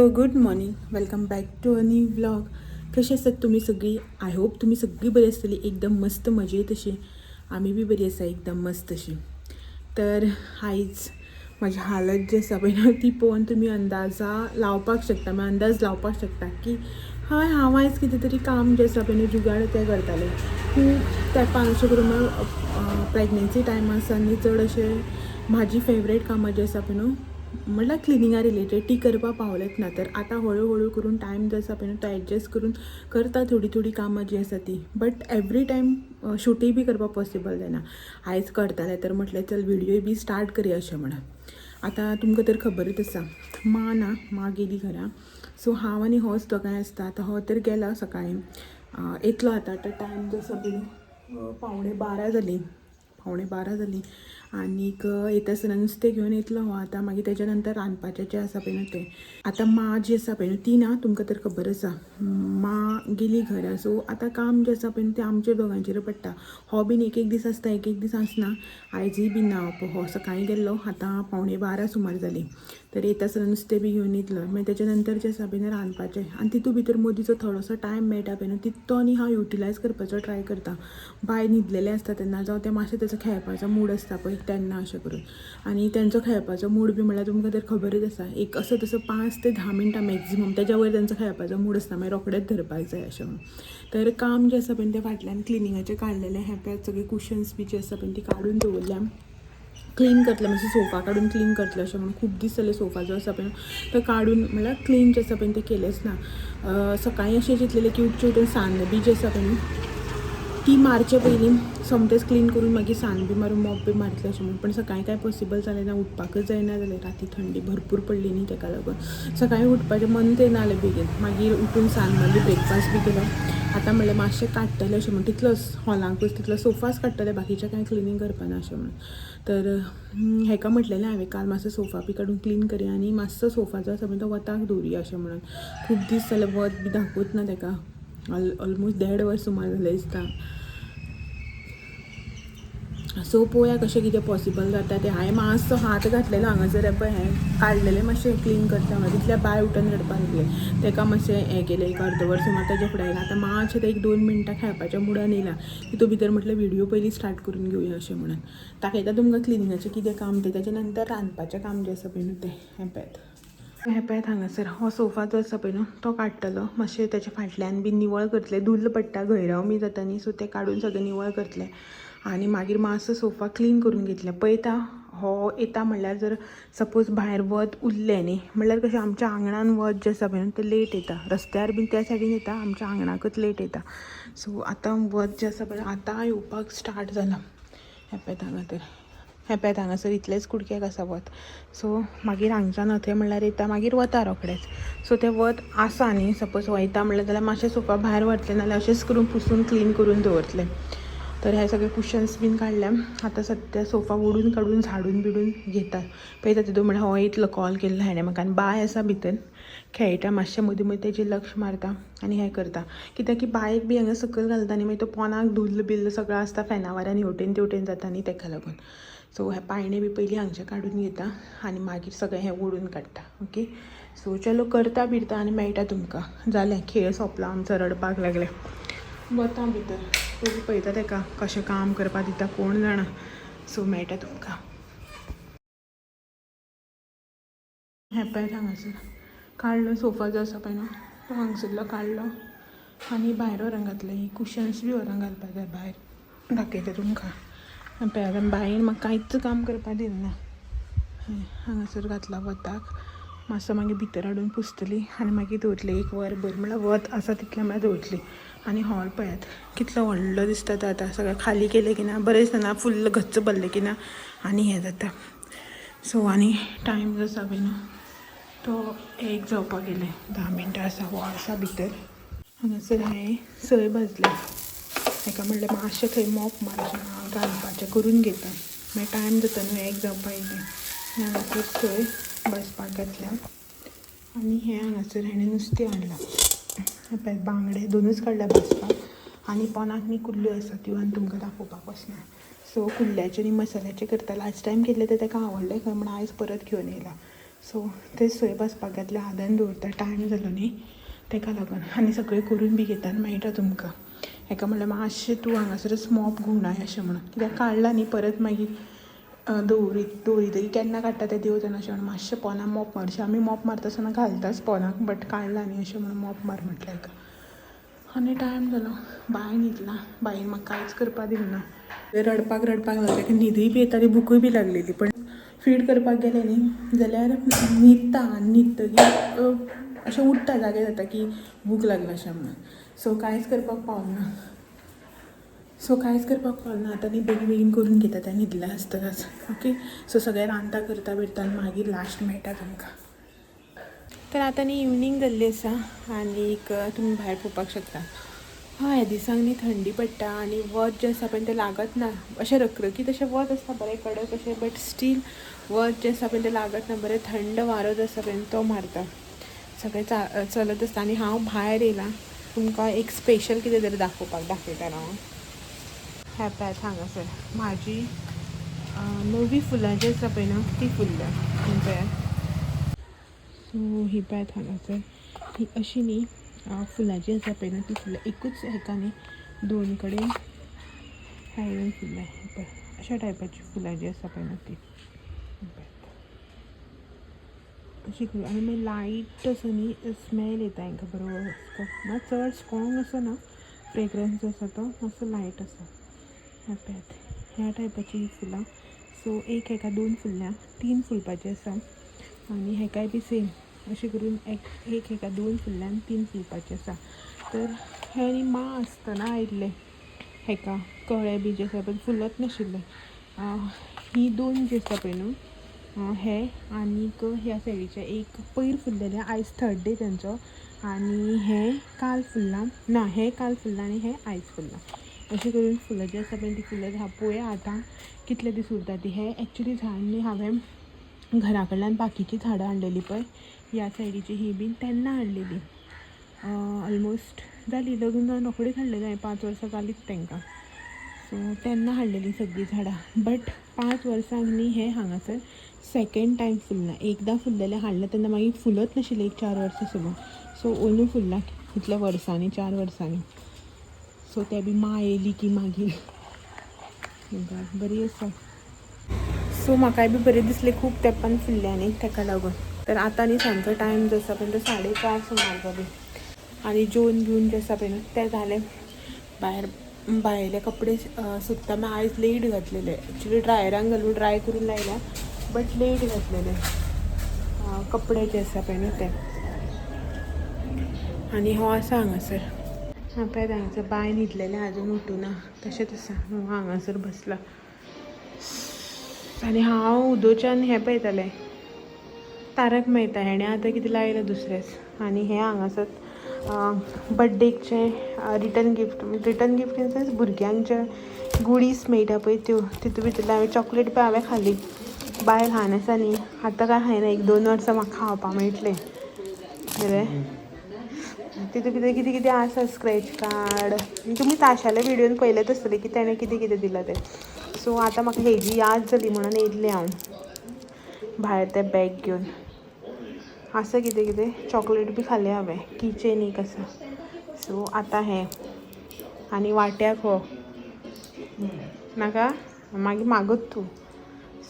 Hello, good morning, welcome back to a new vlog. कशी आसात तुमी सगळीं? I hope तुमी सगळीं बरी आसतली, एकदम मस्त मजेत अशी. आमी बी बरी आसा, एकदम मस्त अशी. तर आयज म्हाजी हालत जी आसा पळय न्हू, ती पळोवन तुमी अंदाजा लावपाक शकता, मागीर अंदाज लावपाक शकता की हय, हांव आयज कितें तरी काम जें आसा पळय न्हू, जुगाड तें करतालें. खूब तेंपान अशें करून प्रेगनेन्सी टायम आसा न्ही, चड अशें म्हाजी फेवरेट कामां जी आसा पळय न्हू, म्हटल्यार क्लिनिंगा रिलेटेड, ती करपाक पावलेच ना. तर आतां हळू हळू करून टायम जो आसा पळय न्हू, तो एडजस्ट करून करता थोडी थोडी कामां जी आसा ती. बट एवरी टायम शूटय बी करपाक पॉसिबल जायना. आयज करतालें तर म्हटलें चल, व्हिडिओ बी स्टार्ट करया अशें म्हणून. आतां तुमकां तर खबरच आसा, मां ना, मां गेली घरा. सो हांव आनी होच दोगांय आसता. आतां हो तर गेला सकाळीं, येतलो आतां. आतां टायम जो आसा पळय न्हू, 11:45 जालीं, 11:45 जालीं. आनीक येता आसतना नुस्तें घेवन येतलो हो आतां. मागीर तेच्या नंतर रांदपाचें जें आसा पळय न्हू तें. आतां मां जी आसा पळय न्हू, ती ना, तुमकां तर खबर आसा, मां गेली घरा. सो आतां काम जें आसा पळय न्हू, तें आमच्या दोगांचेर पडटा. हो बीन एक एक दीस आसता, एक एक दीस आसना. आयजूय बी ना. हो सकाळीं गेल्लो, आतां 11:45 सुमार जालीं. तर येता आसतना नुस्तें बी घेवन येतलो. मागीर तेच्या नंतर जें आसा पळय न्हू, रांदपाचें. आनी तितू भितर मदीं जो थोडोसो टायम मेळटा पळय न्हू, तितलो आनी हांव युटिलायज करपाचो ट्राय करता. बाय न्हिदलेलें आसता तेन्ना, जावं तें मातशें तेचो खेळपाचो मूड आसता पळय तेन्ना अशें करून. आनी तेंचो खेळपाचो मूड बी म्हणल्यार तुमकां तर खबरच आसा, एक असो तसो 5 ते 10 मिनटां मॅक्झिमम, तेज्या वयर तेंचो खेळपाचो मूड आसता. मागीर रोखडेच धरपाक जाय अशें म्हणून. तर काम जें आसा पळय तें फाटल्यान क्लिनिंगाचें काडलेलें. हें पळय, सगळे कुशन्स बी जे आसा पळय ती काडून दवरल्या. क्लीन करतलें मातशें, सोफा काडून क्लीन करतलें अशें म्हणून. खूब दीस जाले सोफा जो आसा पळय तो काडून, म्हणल्यार क्लीन जें आसा पळय तें केलेंच ना. सकाळीं अशें चिंतलेलें की उठचें उठून सान्न बी जी आसा पळय न्हू, ती मारचे पयलीं सोमतेंच क्लीन करून मागीर सान्न बी मारून मॉप बी मारतलें अशें म्हणून. पण सकाळीं कांय पॉसिबल जालें ना, उठपाकच जायना जालें. राती थंडी भरपूर पडली न्ही, तेका लागून सकाळीं उठपाचें मन येना जालें बेगीन. मागीर उठून सान्न मारली, ब्रेकफास्ट बी केलो. आतां म्हणलें मातशें काडटलें अशें म्हणून, तितलोच हॉलांकूच तितलो सोफाच काडटलें, बाकीचें कांय क्लिनींग करपाना अशें म्हणून. तर हेका म्हटलेलें हांवें काल, मातसो सोफा बी काडून क्लीन करया आनी मातसो सोफा जो आसा पळय तो वताक दवरुया अशें म्हणून. खूब दीस जाले वत बी दाखोवच ना तेका. ऑलमोस्ट देड वर्स सुमार जालें दिसता. सो पळोवया कशें कितें पॉसिबल जाता तें. हांवें मातसो हात घातलेलो हांगासर. हें पळय, हें काडलेलें मातशें क्लीन करता हांगा, तितल्या बाय उठून रडपाक लागलें. तेका मातशें हें केलें, एक अर्द वर सुमार ताच्या फुडें आयलें. आतां मातशें तें एक 2 मिनटां खेळपाच्या मुडान येयला. तितू भितर म्हटलें व्हिडियो पयलीं स्टार्ट करून घेवया अशें म्हणून. दाखयता तुमकां क्लिनिंगाचें कितें काम तें, तेच्या नंतर रांदपाचें काम जें आसा पळय न्हू तें. हें पळयात, हें पळयात, हांगासर हो सोफा जो आसा पळय न्हू, तो काडटलो. मातशें तेच्या फाटल्यान बी निवळ करतलें. धुल्ल पडटा, घयरांव बी जाता न्ही, सो तें काडून सगळें निवळ करतलें आनी मागीर मातसो सोफा क्लीन करून घेतलें. पळयता, हो येता म्हणल्यार जर सपोज भायर वत उरलें न्ही, म्हणल्यार कशें आमच्या आंगणान वत जें आसा पळय न्हू, तें लेट येता. रस्त्यार बीन त्या सायडीन येता, आमच्या आंगणाकच लेट येता. सो आतां वत जें आसा पळय, आतां येवपाक स्टार्ट जालां. हें पळयात हांगा, तर हें पळयात, हांगासर इतलेंच कुडक्याक आसा वत. सो मागीर हांगच्यान थंय म्हणल्यार येता, मागीर वता रोखडेंच. सो तें वत आसा न्ही, सपोज वयता म्हणल्यार जाल्यार मातशें सोफा भायर व्हरतलें, नाल्यार अशेंच करून पुसून क्लीन करून दवरतलें. तर हे सगळे कुशन्स बीन काडल्या. आतां सद्या सोफा ओडून काडून झाडून बिडून घेता. पळयता, तितून म्हणल्यार हो इतलो कॉल केल्लो हाणें म्हाका. आनी बाय आसा भितर खेळटा, मातशें मदीं मदीं तेजेर लक्ष मारता आनी हें करता. कित्याक की बायक बी हांगा सकयल घालता न्ही, मागीर तो पोनाक धुल्ल बिल्ल सगळो आसता, फेना वाऱ्यान हेवटेन तेवटेन जाता न्ही, तेका लागून. सो हे पायणे बी पयलीं हांगचे काडून घेता आनी मागीर सगळें हें ओडून काडटा. ओके, सो चलो, करता बिरता आनी मेळटा तुमकां. जालें, खेळ सोंपला आमचो, रडपाक लागले. वता भितर, पयलीं पळयता तेका कशें काम करपा दिता कोण जाणा. सो मेळटा तुमकां. हें पळयात, हांगासर काडलो सोफा जो आसा पळय न्हू, तो हांगसरलो काडलो आनी भायर व्हरोन घातले. ही कुशन्स बी व्हरोन घालपा जाय भायर. दाखयता तुमकां. हें पळयात, बायन म्हाका कांयच काम करपा दिलें ना. हांगासर घातला वताक मातसो, मागीर भितर हाडून पुसतली आनी मागीर दवरतली एक वर भर, म्हणल्यार वत आसा तितलें म्हळ्यार दवरतली. आनी हॉल पळयात कितलो व्हडलो दिसता तो. आतां सगळें खाली केलें की ना बरें दिसता ना, फुल्ल गच्च भरलें की ना आनी हें जाता. सो आनी टायम जो आसा पळय न्हू, तो 1 जावपाक गेले, 10 मिनटां आसा. हो आसा भितर. हांगासर हांवें सय भाजल्या. हेका म्हणलें मातशें थंय मोप मार अशें, हांव रांदपाचें करून घेता, मागीर टायम जाता न्हू, 1 जावपाक येयलें. आनी हांगासर सय भाजपाक घातल्या. आनी हें हांगासर हेणें नुस्तें हाडलां. हें पळय, बांगडे दोनूच काडल्या भाजपाक. आनी पोनाक न्ही कुल्ल्यो आसा, त्यो आनी तुमकां दाखोवपाक वचना. सो कुल्ल्याचें आनी मसाल्याचें करता. लास्ट टायम केल्लें तें ताका आवडलें खंय, म्हण आयज परत घेवन येयला. सो ते सोय बसपाक घातले आदान दवरता टायम जालो न्ही तेका लागून आनी सगळें करून बी घेता आनी मेळटा तुमकां. हेका म्हणल्यार मातशें तूं हांगासरच मॉप घुंवडाय अशें म्हणून, कित्याक काडला न्ही परत मागीर दवरितकीर केन्ना काडटा तें देव जाणा अशें म्हणून मातशें पोना मॉप मारचें. आमी मॉप मारता आसतना घालताच पोनाक, बट काडला न्ही अशें म्हणून मॉप मार म्हटलें हेका. आनी टायम जालो, बाय न्हिदला, बायन म्हाका कांयच करपाक दिवना. रडपाक रडपाक लागलें, ताका न्हिदूय बी येताली, भुकूय बी लागलेली. पण फीड करपाक गेलें न्ही जाल्यार न्हिदता आनी न्हिदतकीर अशें उठ्ठा, जागे जाता की भूक लागला अशें म्हणून. सो कांयच करपाक पावना, सो कांयच करपाक पावना. आतां न्ही बेगीन बेगीन करून घेता तें न्हिदलें आसतनाच. ओके, सो सगळें रांदता करता बिरता आनी मागीर लास्ट मेळटा तुमकां. तर आतां न्ही इवनींग जाल्ली आसा आनीक तुमी भायर पळोवपाक शकता. हय, ह्या दिसांक न्ही थंडी पडटा आनी वत जें आसा पळय तें लागत ना अशें रखरखीत अशें वत आसता बरें कडक अशें, बट स्टील वत जें आसा पळय तें लागत ना, बरें थंड वारो जो आसा पळय तो मारता. सगळें चलत आसता. आनी हांव भायर येयलां तुमकां एक स्पेशल कितें तरी दाखोवपाक, दाखयता हांव. ह्या पळयात हांगासर म्हाजी नवी फुलां जी आसा पळय न्हू ती फुल्ल्या पळयात. सो ही पळयात हांगासर ही अशी न्ही फुलां जी आसा पळय न्हू ती फुलां एकूच हेका न्ही दोन कडेन सायडीन फुलां पळय अशा टायपाची फुलां जी आसा पळय न्हू ती पळयात अशी करून. आनी मागीर लायट असो न्ही स्मेल येता हेंकां बरो, ना चड स्ट्रॉंग असो ना फ्रेग्रंस जो आसा तो मातसो लायट आसा. ह्या पळयात ह्या टायपाची ही फुलां. सो एक हेका दोन फुलल्या, तीन फुलपाची आसा आनी हेकाय बी सेम अशें करून एक हेका दोन फुलल्या आनी तीन फुलपाची आसा. तर हें न्ही मां आसतना आयिल्लें, हेका कळे बी जे आसा पळय फुलत नाशिल्लें. ही दोन जी आसा पळय न्हू हे आनीक ह्या सायडीचे एक पयर फुल्लेलें, आयज थर्ड डे तेंचो. आनी हें काल फुल्लां ना, हें काल फुल्लां आनी हें आयज फुल्लां. अशें करून फुलां जी आसा पळय ती फुलां आहा. पळोवया आतां कितले दीस उरता ती. हें एक्चुली झाड न्ही हांवें घरा कडल्यान बाकीचीं झाडां हाडलेलीं पळय ह्या सायडीची ही बीन तेन्ना हाडलेली. ऑलमोस्ट जाली लग्न जावन रोखडीच हाडलेली हांवें, 5 वर्सां जालींच तांकां. सो तेन्ना हाडलेलीं सगळीं झाडां, बट 5 वर्सांक न्ही हें हांगासर सेकेंड टायम फुल्लां. एकदां फुल्लेलें हाडलें तेन्ना मागीर फुलत नाशिल्लें एक 4 वर्सां सुमार. सो अंदू फुल्लां इतल्या वर्सांनी, 4 वर्सांनी. सो ते बी मां येयली की मागीर बरी आसा. सो म्हाकाय बी बरें दिसलें खूब तेंपान फुल्लें आनी तेका लागून. तर आतां न्ही सांजचो टायम जो आसा पळय तो 4:30 सुमार जाली आनी जेवन बिवन जें आसा पळय न्हू तें जालें. भायर भायले कपडे सुकता मागीर आयज लेट घातलेले, एक्चुली ड्रायरान घालून ड्राय करून लायल्या बट लेट घातलेले कपडे जे आसा पळय न्हू ते. आनी हो आसा हांगासर, हां पळयात हांगासर बाय न्हिदलेलें आजून उठूना तशेंच आसा, हो हांगासर बसला. आनी हांव उदोच्यान हें पळयतालें तारक मेहता, हेणें आतां कितें लायलां दुसरेंच. आनी हें हांगासर बड्डेकचें return gift, return gift in sense भुरग्यांक जे गुडीज मेळटा पळय त्यो, तितून भितरलें हांवें चॉकलेट पळय हांवें खाली. बाय ल्हान आसा न्ही, आतां कांय खायना, 1-2 वर्सां म्हाका खावपाक मेळटलें बरें. तितून भितर कितें कितें आसा, स्क्रॅच कार्ड तुमी ताशाल्या व्हिडियोन पळयलेंच आसतलें की तेणें कितें कितें दिलां तें. सो आतां म्हाका हेजी याद जाली म्हणून येयल्लें हांव भायर तें बॅग घेवन. आसा कितें कितें चॉकलेट बी खालें हांवें, किचेन एक आसा. सो आतां हें आनी वाट्याक हो नाका मागीर मागत तूं.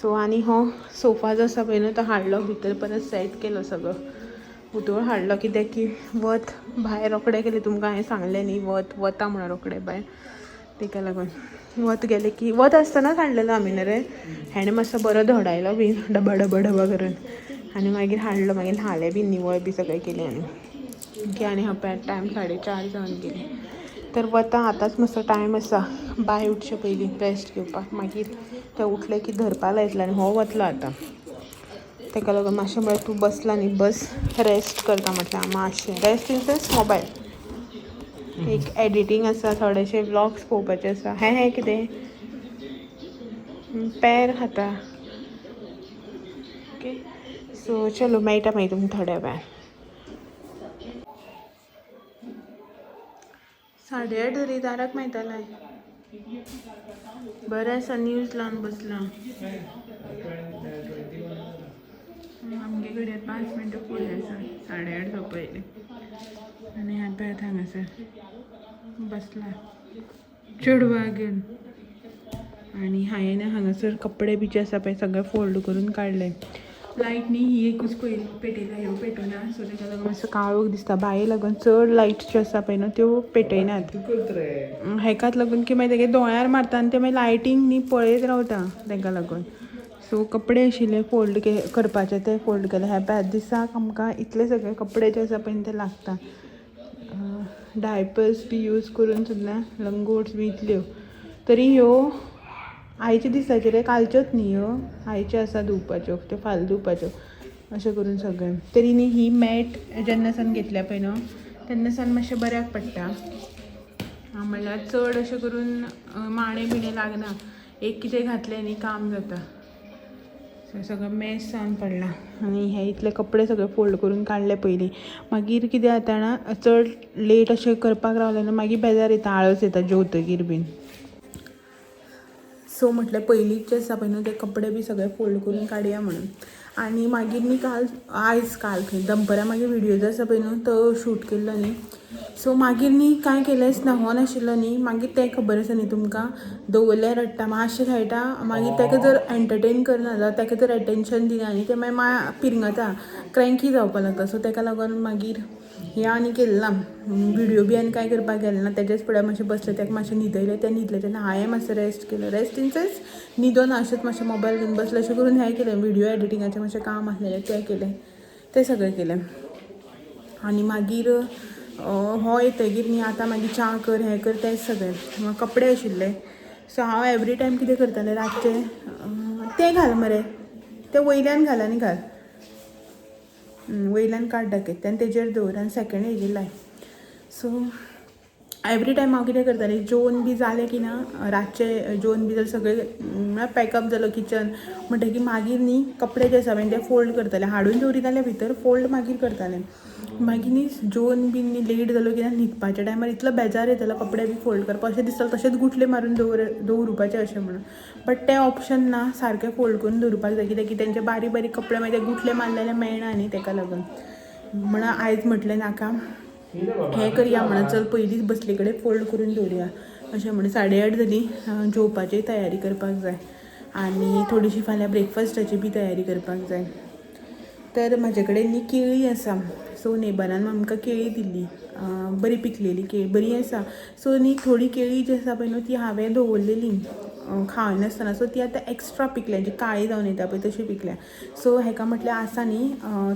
सो आनी हो सोफा जो आसा पळय न्हू तो हाडलो भितर परत सेट केलो सगळो उदोळ हाडलो, कित्याक की वत भायर रोखडें गेलें. तुमकां हांवें सांगलें न्ही वत वता म्हणून रोखडें भायर, तेका लागून वत गेलें की वत आसतनाच हाडलेलो आमी न्ही रे. हेणें मातसो बरो धोडायलो बीन डबा डबा डबा करून आनी मागीर हाडलो, मागीर न्हालें बी निवळ बी सगळें केलें. आनी की आनी हा टायम 4:30 जावन गेली. तर वता आतांच मातसो टायम आसा बाय उठचे पयलीं रेस्ट घेवपाक, मागीर ते उठले की धरपा लायतले आनी हो वतलो आतां. तेका लागून मातशें म्हळ्यार तूं बसला न्ही बस रेस्ट करता म्हटल्यार मातशें रेस्ट इन सेन्स मोबायल एक एडिटींग आसा, थोडेशे व्लॉग्स पळोवपाचे आसा. हें हें कितें पेर खाता. ओके सो चलो मेळटा मागीर तुमकां थोड्या वेळान. 8:30 तरी दाराक मेळटालें. बरें आसा न्यूज लावन बसलां. आमगे घडयाळ 5 मिनटां फुडें आसा, 8:30 जावपा येयली. आनी हात पळयात, हांगासर बसला चेडवा घेवन. आनी हांवें हांगासर कपडे बी जे आसा पळय, सगळे फोल्ड करून काडले. लायट न्ही ही एकूच पयली पेटयला, ह्यो पेटोना. सो तेका लागून मातसो काळोख दिसता. बाये लागून चड लायट्स ज्यो आसा पळय न्हू, त्यो पेटयनात. हेकाच लागून की मागीर तेगे दोळ्यार मारता आनी ते मागीर लायटींग न्ही पळयत रावता, तेका लागून. सो कपडे आशिल्ले फोल्ड के करपाचे, ते फोल्ड केले. ह्या पळयात, दिसाक आमकां इतले सगळे कपडे जे आसा पळय ते लागता. डायपर्स बी यूज करून सुद्दां, लंगोट्स बी इतल्यो. तरी ह्यो आयच्या दिसाचेर, कालच्योच न्ही ह्यो, आयच्यो आसा धुवपाच्यो, त्यो फाल्यां धुवपाच्यो, अशें करून सगळें. तरी न्ही ही मॅट जेन्ना सावन घेतल्या पळय न्हू, तेन्ना सावन मातशें बऱ्याक पडटा. म्हणल्यार चड अशें करून माणे बिणे लागना. एक कितें घातलें न्ही, काम जाता. सो सगळो मेस जावन पडला. आनी हे इतले कपडे सगळे फोल्ड करून काडले पयलीं. मागीर कितें जाता जाणा, चड लेट अशें करपाक रावलें न्हू, मागीर बेजार येता, आळस येता जेवतकीर बीन. सो म्हटलें, पयलींच जे आसा पळय न्हू, ते कपडे बी सगळे फोल्ड करून काडया म्हणून. आनी मागीर न्ही काल, आयज, काल खंय, दनपरां मागीर व्हिडियो जो आसा पळय न्हू, तो शूट केल्लो न्ही. सो मागीर न्ही कांय केलेंच ना. हो नाशिल्लो न्ही, मागीर तें खबर आसा न्ही तुमकां, दवरल्यार रडटा, मातशें खेळटा. मागीर ताका जर एंटरटेन करना जाल्यार, ताका जर एटेन्शन दिना न्ही, तें मागीर पिरंगता, क्रँकी जावपाक लागता. सो ताका लागून मागीर हें आनी केलें ना, व्हिडियो बी आनी कांय करपाक गेलें ना. तेज्याच फुडें मातशें बसलें, ताका मातशें न्हिदयलें. तें न्हिदलें तेन्ना हांवें मातसो रेस्ट केलो. रेस्ट इन सेन्स न्हिदोना, अशेंच मातशें मोबायल घेवन बसलें. अशें करून हें केलें. व्हिडियो एडिटिंगाचें मातशें काम आसलेलें, तें केलें, तें सगळें केलें. आनी मागीर हो येतगीर न्ही, आतां मागीर च्या कर, हें कर, तेंच सगळें. मागीर कपडे आशिल्ले. सो हांव एवरी टायम कितें करतालें, रातचें तें घाल मरे, तें वयल्यान घाल आनी घाल, वयल्यान काड दाखयता आनी तेजेर दवर आनी सेकंड हेजेर लाय. सो एवरी टायम हांव कितें करतालें, जेवन बी जालें की ना, रातचें जेवन बी जालें सगळें, म्हळ्यार पॅकअप जालो किचन म्हणटकीर मागीर न्ही कपडे जे आसा पळय ते फोल्ड करतालें. हाडून दवरितालें भितर, फोल्ड मागीर करतालें. मागीर न्ही जेवन बी न्ही लेट जालो की ना, न्हिदपाच्या टायमार इतलो बेजार येतालो, कपडे बी फोल्ड करपाक अशें दिसतालें तशेंच गुठले मारून दवरुपाचें अशें म्हणून. बट तें ऑप्शन ना, सारकें फोल्ड करून दवरुपाक जाय, कित्याक की तेंचे बारीक बारीक कपडे मागीर ते गुठले मारलेले मेळना न्ही. तेका लागून म्हणून आयज म्हटलें, नाका, हें करया म्हणून, चल पयलींच बसले कडेन फोल्ड करून दवरुया अशें म्हणून. 8:30 जाली. जेवपाची तयारी करपाक जाय आनी थोडीशी फाल्यां ब्रेकफास्टाची बी तयारी करपाक जाय. तर म्हाजे कडेन न्ही केळी आसा. सो नेबरान आमकां केळी दिल्ली, बरी पिकलेली केळी, बरी आसा. सो न्ही थोडी केळी जी आसा पळय न्हू, ती हांवें दवरलेली खायनासतना. सो ती आतां एक्स्ट्रा पिकल्या, जी काळी जावन येता पळय, तशी पिकल्या. सो हेका म्हटलें, आसा न्ही,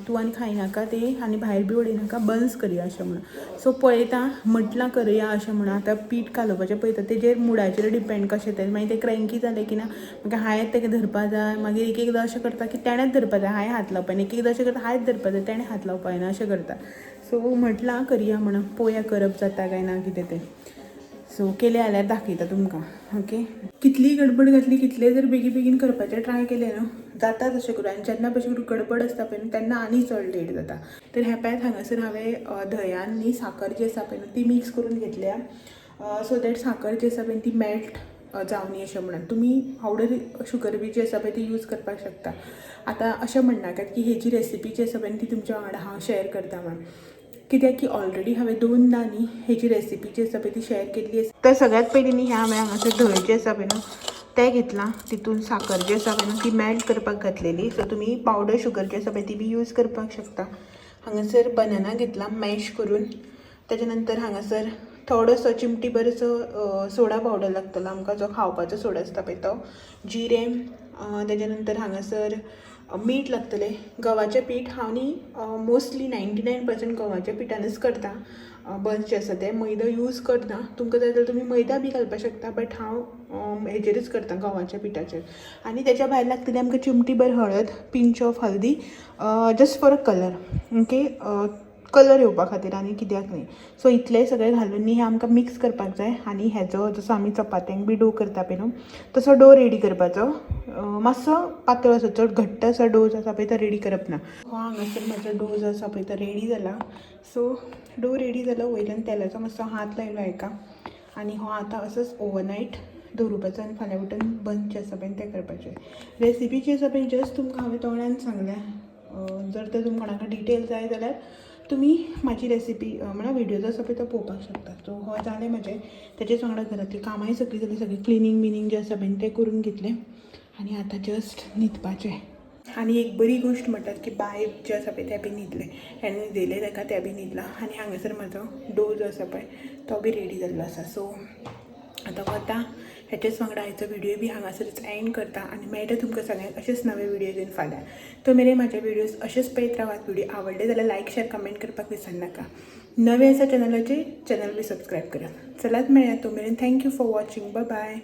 तूं आनी खायनाका ते आनी भायर बी उडयनाका, बन्स करया अशें म्हणून. सो पळयता, म्हटलां करया अशें म्हणून. आतां पीठ कालोवपाचें पळयता, तेजेर मुडाचेर डिपेंड कशें तें. मागीर तें क्रँकी जालें की ना, मागीर हांवें तेका धरपा जाय. मागीर एक एकदां अशें करता की तेणेंच धरपा जाय, हांवें हात लावपा जायना. एक एकदां अशें करता, हांवें धरपा जाय, तेणें हात लावपा जायना, अशें करता. सो म्हटलां करया म्हणून, पळोवया करप जाता काय ना कितें तें. सो केलें जाल्यार दाखयता तुमकां. ओके, कितलीय गडबड घातली, कितलें जर बेगीन बेगीन करपाचें ट्राय केलें न्हू, जाता तशें करून. आनी जेन्ना भशेन करून गडबड आसता पळय न्हू, तेन्ना आनी चड लेट जाता. तर ह्या पळयात, हांगासर हांवें धंयान न्ही साकर जी आसा पळय न्हू, ती मिक्स करून घेतल्या, सो that साकर जी आसा पळय ती मेल्ट जावनी अशें म्हणून. तुमी पावडर शुगर बी जी आसा पळय ती यूज करपाक शकता. आतां अशें म्हणनाकात की हेजी रेसिपी जी आसा पळय ती तुमच्या वांगडा हांव शेअर करता म्हण, कित्याक की ऑलरेडी हांवें दोनदां न्ही हेजी रेसिपी जी आसा पळय ती शेअर केल्ली आसा. तर सगळ्यात पयलीं न्ही ह्या हांवें हांगासर धंय जें आसा पळय न्हू तें घेतलां. तितून साकर जी आसा पळय न्हू ती मेल्ट करपाक घातलेली. सो तुमी पावडर शुगर जी आसा पळय ती बी यूज करपाक शकता. हांगासर बनाना घेतला मॅश करून. तेच्या नंतर हांगासर थोडोसो चिमटी भरसो सोडा पावडर लागतलो आमकां, जो खावपाचो सोडा आसता पळय तो, जिरें. तेच्या नंतर हांगासर मीठ लागतलें, गंवाचें पीठ. हांव न्ही मोस्टली 99% गंवाच्या पिठानच करता बन्स जे आसा ते, मैदा यूज करना. तुमकां जाय जाल्यार तुमी मैदा बी घालपाक शकता, बट हांव हेजेरूच करता, गंवाच्या पिठाचेर. आनी तेच्या भायर लागतली आमकां चिमटी भर हळद, pinch of haldi, just for a colour, okay, colour येवपा खातीर आनी कित्याक न्ही. सो इतलें सगळें घालून न्ही हें आमकां मिक्स करपाक जाय. आनी हेजो जसो आमी चपात्यांक बी डो करता पळय न्हू, तसो डो रेडी करपाचो. मातसो पातळ असो, चड घट्ट असो डो जो आसा पळय तो रेडी करप ना. हो हांगासर म्हजो डो जो आसा पळय तो रेडी जाला. सो डो रेडी जालो, वयल्यान तेलाचो मातसो हात लायलो हाका आनी हो आतां असोच ओवरनायट दवरुपाचो आनी फाल्यां उठून बन्स जे आसा पळय ते करपाचे. रेसिपी जी आसा पळय, जस्ट तुमकां हांवें तोंडान सांगल्या. जर तर तुमकां कोणाक डिटेल जाय जाल्यार तुमी म्हाजी रेसिपी म्हळ्यार व्हिडियो जो आसा पळय तो पळोवपाक शकता. सो हो जालें म्हाजें. तेचेच वांगडा घरांतलीं कामांय सगळीं जालीं, सगळीं क्लिनींग बिनींग जें आसा पळय तें करून घेतलें आनी आतां जस्ट न्हिदपाचें. आनी एक बरी गोश्ट म्हणटात की बाय जें आसा पळय तें बी न्हिदलें, हेणें न्हिदयलें ताका, तें बी न्हिदलां. आनी हांगासर म्हाजो डो जो आसा पळय तो बी रेडी जाल्लो आसा. सो आतां वता, हेचेच वांगडा आयचो व्हिडियो बी हांगासरच एंड करता आनी मेळटा तुमकां सगळ्यांक अशेंच नवे व्हिडियो घेवन फाल्यां. तो मेरेन म्हाजे व्हिडियोज अशेंच पळयत रावात. व्हिडियो आवडले जाल्यार लायक, शेर, कमेंट करपाक विसरनाका. नवे आसा चॅनलाचेर, चॅनल बी सबस्क्रायब करात. चलात मेळया, तो मेरेन thank you for watching, bye bye.